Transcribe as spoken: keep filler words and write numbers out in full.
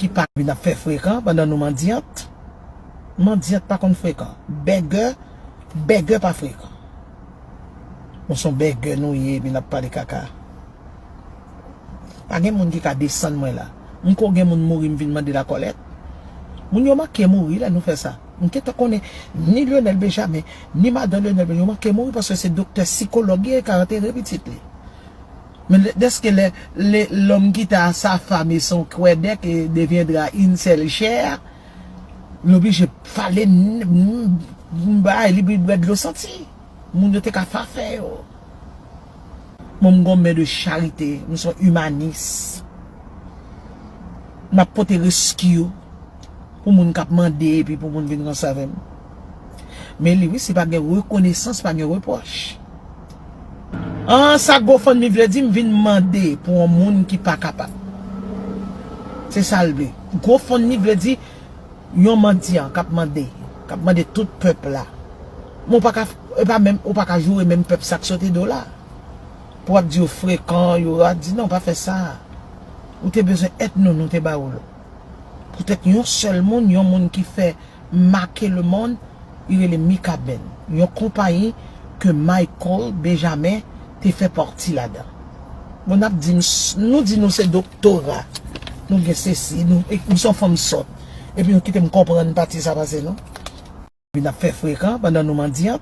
ki pa vin ap fè frekan pandan nou mandyant. Mandyant pa konn frekan. Bègè, bègè pa frekan. Nou se yon bègè nou ye, epi n ap pale kaka. Pa gen moun ki ka desann mwen la. M ko gen moun mouri, m vin mande lakòlèt. Moun yo manke mouri lè nou fè sa. M gentan konnen ni Lionel Benjamin, ni madan Lionel Benjamin, yo manke mouri paske se doktè sikològ yo ka antere pitit li. Men lè- dèske lè, lè l'homme quitta sa femme et son kwèdèk et deviendra une seule chair, li oblije fale n- n- bay li bwè dlo santi. Moun yo te ka fafè yo. Mwen m gon men de charite, m se yon imanis. M ap pote reskiw pou moun k ap mande epi pou moun vin ranse avè m. Men li wi, si pa gen rekonesans, pa gen repwòch. An, sa GoFundMe vle di, m vin mande pou yon moun ki pa kapab. Se sa l vle. GoFundMe vle di, yon mandyan k ap mande, k ap mande tout pèp la. Men ou pa ka, e pa menm, ou pa ka joure menm pèp sa k sote do la. Pou w ap di yo frekan, yo ap di non, pa fè sa. Ou te bezwen èd nou, nou te ba ou l. Poutèt yon sèl moun, yon moun ki fè make lemonn, li rele Mikaben. Yon konpayi ke Michael Benjamin te fè pati ladan. Bon, n ap di m, nou di nou se doktora, nou gen sesi, nou, e, m se yon fanm sòt. Epi nou kite m konprann pati sa pase, non? Vin ap fè frekan pandan nou mandyant.